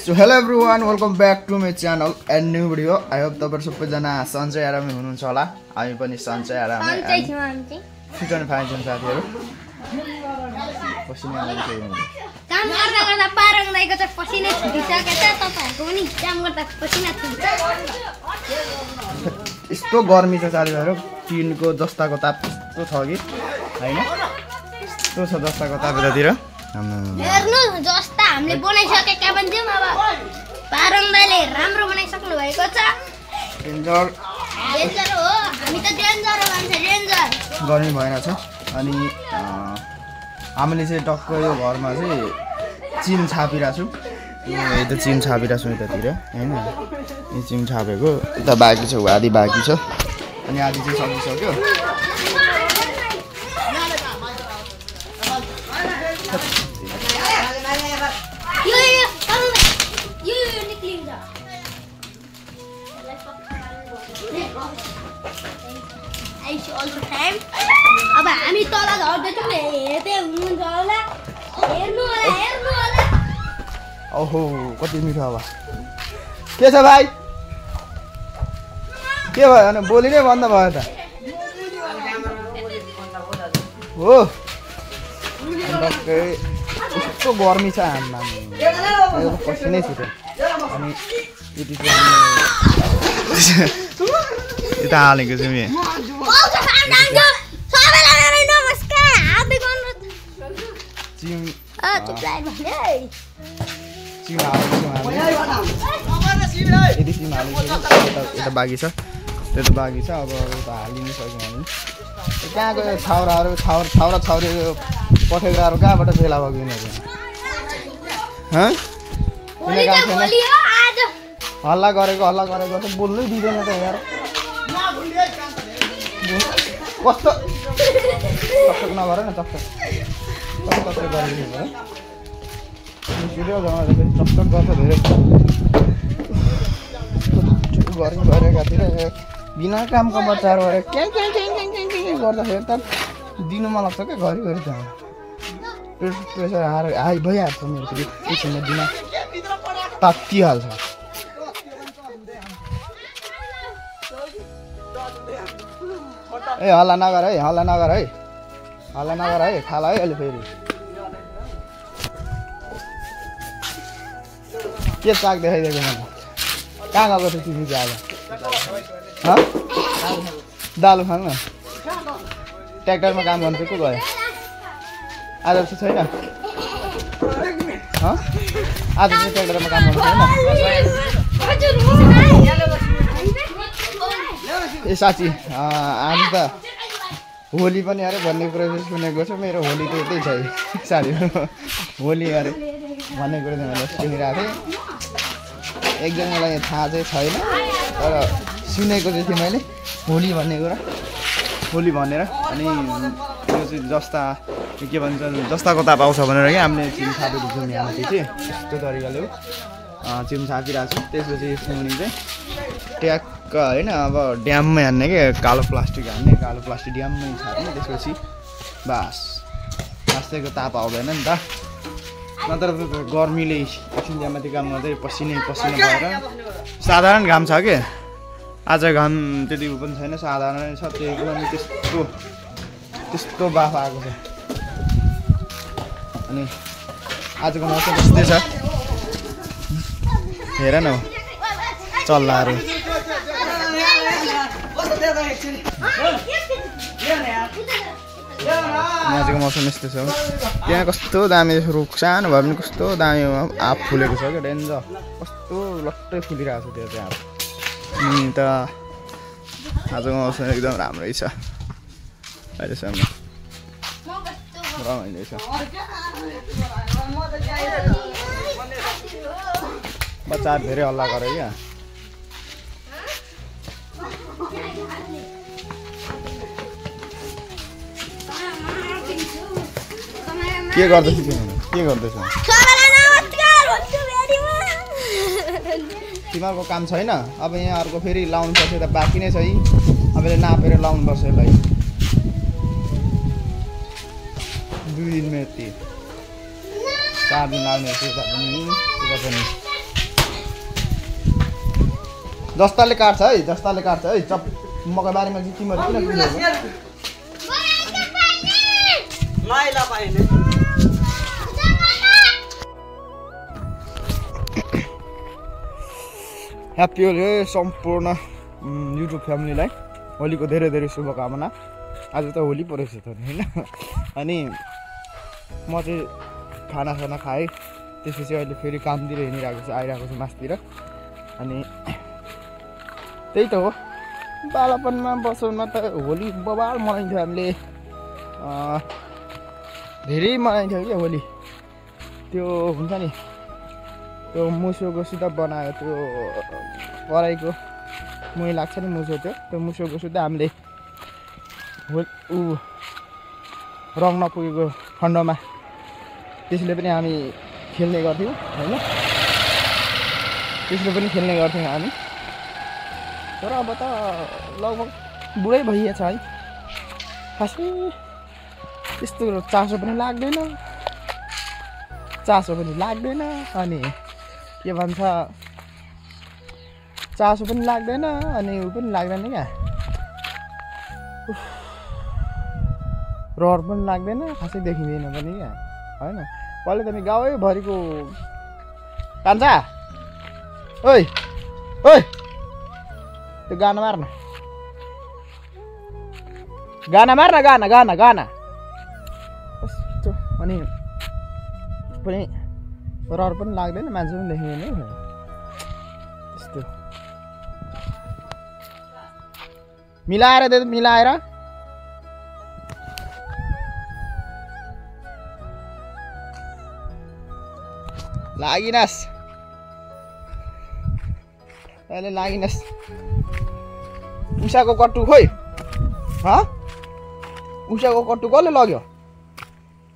So hello everyone, welcome back to my channel and new video. I hope तपाईहरु सबैजना सन्चै आरामै हुनुहुन्छ होला। हामी पनि सन्चै आरामै छिटो फाइन्छन् साथीहरु। पसिना आइसक्यो। काम गर्दा पारङ दाइको चाहिँ पसिना छुटिसकेछ, तपाईहरुको पनि काम गर्दा पसिना छुट्छ। यस्तो गर्मी छ साथीहरु, टिनको जस्ताको ताप यस्तो छ कि हैन? यस्तो छ जस्ताको ताप यतातिर। हेर्नु जस्ता हामीले बनाइसकेका पनि थियौं, अब पारङ दाइले राम्रो बनाइसक्नु भएको छ। डेन्जर हो, हामी त डेन्जर हो मान्छे, डेन्जर। गर्मी भइरहेछ अनि हामीले चाहिँ टक्क यो घरमा चाहिँ चिम छापिरहेको छु। यो चिम छापिरहेको छु यतातिर हैन? यो चिम छापेको यता बाँकी छ, आधी बाँकी छ अनि आधी चाहिँ सकिसक्यो। अब हामी तल झर्दैछौँ, हेर्दै हुनुहुन्छ होला, हेर्नु होला। ओहो कति मिठो अब के छ भाइ? के भयो अनि बोली नै बन्द भयो त हो? यस्तो गर्मी छ हाममा, पसिनै छुट्यो। अनि यति यता हालेको छु नि। यता बाँकी छ, त्यो त बाँकी छ। अब यता हालिनु सक्यौँ हामी। कहाँ गयो छाउराहरू, छाउरा छाउरीहरू पठेग्राहरू कहाँबाट फेला भएको यिनीहरू? हल्ला गरेको त बोल्नै दिँदैन त यार। कस्तो चकचक नगर न, चकचक कस्तो गरिदिनु है। भिडियो जमाउँदाखेरि चकचक गर्छ धेरै। गर्मी भइरहेकातिर बिना कामको बच्चाहरू भएर के गर्दाखेरि त दिनु मन लाग्छ क्या घरिघरि। त प्रेसर हाई भइहाल्छ मेरो फेरि एकछिनमा दिमाग तात्तिहाल्छ। ए हल्ला नगर है, हल्ला नगर है, हल्ला नगर है, खाला है अहिले फेरि। के चाक देखाइदिएको मलाई? कहाँ गएको थियो तिमी चाहिँ आज? दालु खानु न। ट्र्याक्टरमा काम गर्नु को गयो? आज चाहिँ छैन? आज चाहिँ ट्र्याक्टरमा काम गर्नु छैन? ए साँच्ची आज त होली पनि अरे भन्ने कुरा सुनेको छु। मेरो होली त यतै छ साथीहरू, होली अरे भन्ने कुरा मैले सुनिरहेको थिएँ। एकदम मलाई थाहा चाहिँ छैन, तर सुनेको चाहिँ थिएँ मैले होली भन्ने कुरा, होली भनेर। अनि यो चाहिँ जस्ता के भन्छ, जस्ताको ताप आउँछ भनेर क्या हामीले चिम छापेको छौँ यहाँ चाहिँ यस्तो तरिकाले चिम छापिरहेको छु। त्यसपछि मुनि चाहिँ ट्याक्क होइन, अब ड्याममै हान्ने क्या, कालो प्लास्टिक हान्ने, कालो प्लास्टिक ड्याममै छाप्ने। त्यसपछि बास वास्तैको ताप आउँदैन नि त, नत्र गर्मीले एकछिनमाथि काम गर्दै पसिनै पसिना भएर। साधारण घाम छ के आज, घाम त्यति पनि छैन, साधारणै छ। त्यही पनि त्यस्तो बाफ आएको छ। अनि आजको मौसम यस्तै छ, हेर न चल्लाहरू। आजको मौसम यस्तो छ। त्यहाँ कस्तो दामी रुख सानो भए पनि कस्तो दामी आँप फुलेको छ क्या, डेन्जर कस्तो लट्टै फुलिरहेको छ त्यो चाहिँ आँप। अनि त आजको मौसम एकदम राम्रै छ अहिलेसम्म, रमाइलो छ। बच्चाहरू धेरै हल्ला गरे क्या। के गर्दैछ तिमीहरू? के गर्दैछ? तिमीहरूको काम छैन? अब यहाँ अर्को फेरि लाउनु पर्छ, त बाँकी नै छ है। अब नापेर लाउनु पर्छ यसलाई। 2 दिनमा यति 4 दिन लाग्ने त्यता पनि जस्ताले काट्छ है चप मकै बारीमा चाहिँ तिमीहरू किन कुदेको लाइला पाइने ह्याप्पी होली है सम्पूर्ण युट्युब फ्यामिलीलाई होलीको धेरै धेरै शुभकामना आज त होली परेछ त हैन अनि म चाहिँ खाना खाएँ त्यसपछि अहिले फेरि कामतिर हिँडिरहेको छु आइरहेको छु मासतिर अनि त्यही त हो बालापनमा बसाउन त होली बबाल मनाइन्थ्यो हामीले धेरै मनाइन्थ्यो क्या होली त्यो हुन्छ नि त्यो मुसोको सुधा बनायो त्यो पराइको मै लाग्छ नि मुसो त्यो मुसोको सुधा हामीले ऊ रङ नपुगेको खण्डमा त्यसले पनि हामी खेल्ने गर्थ्यौँ होइन त्यसले पनि खेल्ने गर्थ्यौँ हामी तर अब त लगभग बुढै भइएछ है खासै त्यस्तो चासो पनि लाग्दैन अनि के भन्छ चासो पनि लाग्दैन अनि ऊ पनि लाग्दैन क्या रहर पनि लाग्दैन खासै देखिँदैन पनि क्या होइन पहिला त हामी गाउँभरिको कान्छा ओइ त्यो गाना मार न गाना कस्तो अनि पनि रहर पनि लाग्दैन मान्छे पनि देखिँदैन त्यस्तो मिलाएर दे मिलाएर लागिनास् अहिले लागिनास् उषाको कट्टु खोइ उषाको कट्टु कसले लग्यो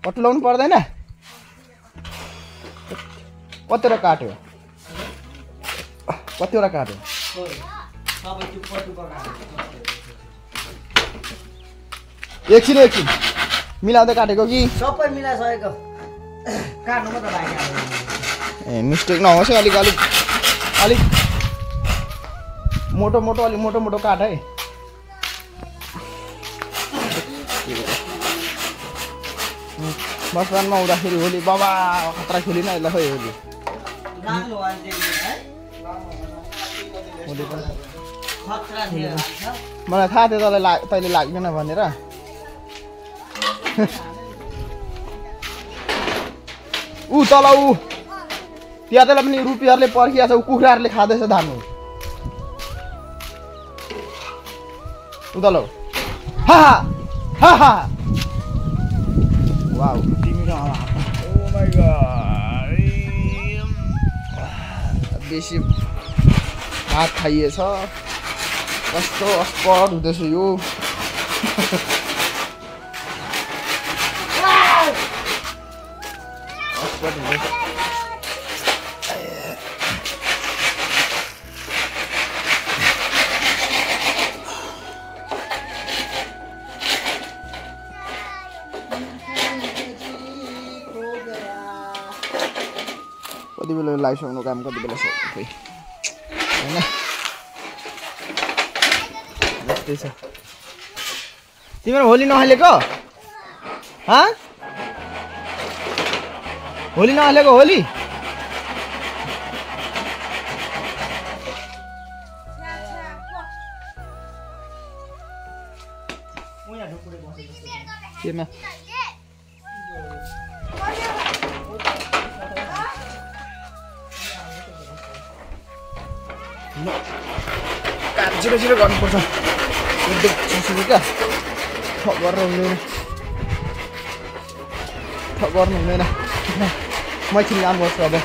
कट्टु लाउनु पर्दैन कतिवटा काट्यो एकछिन मिलाउँदै काटेको कि सबै मिलाइसकेको काट्नु मात्र बाँकी ए मिस्टेक नहोस् है अलिक मोटो काट है बसवानमा हुँदाखेरि होली बाबा खतरा खेलिन अहिले खै होली मलाई थाहा थियो तैँले लाग्दैन भनेर ऊ तल ऊ त्यहाँ पनि रुपियाँहरूले पर्खिया छ ऊ कुखुराहरूले खाँदैछ धान ऊ तल हा वाउ तिमी ओ माय गॉड बेसी भात खाइएछ कस्तो अस्पट हुँदैछ यो अस्पट हुँदैछ कति बेला लाइसक्नु काम कति बेला सक्नु खोइ होइन त्यस्तै छ तिम्रो होली नहालेको होली नहालेको होली केमा छिटो गर्नुपर्छ क्या ठक गर्नु हुँदैन मैथिली काम गर्छु अब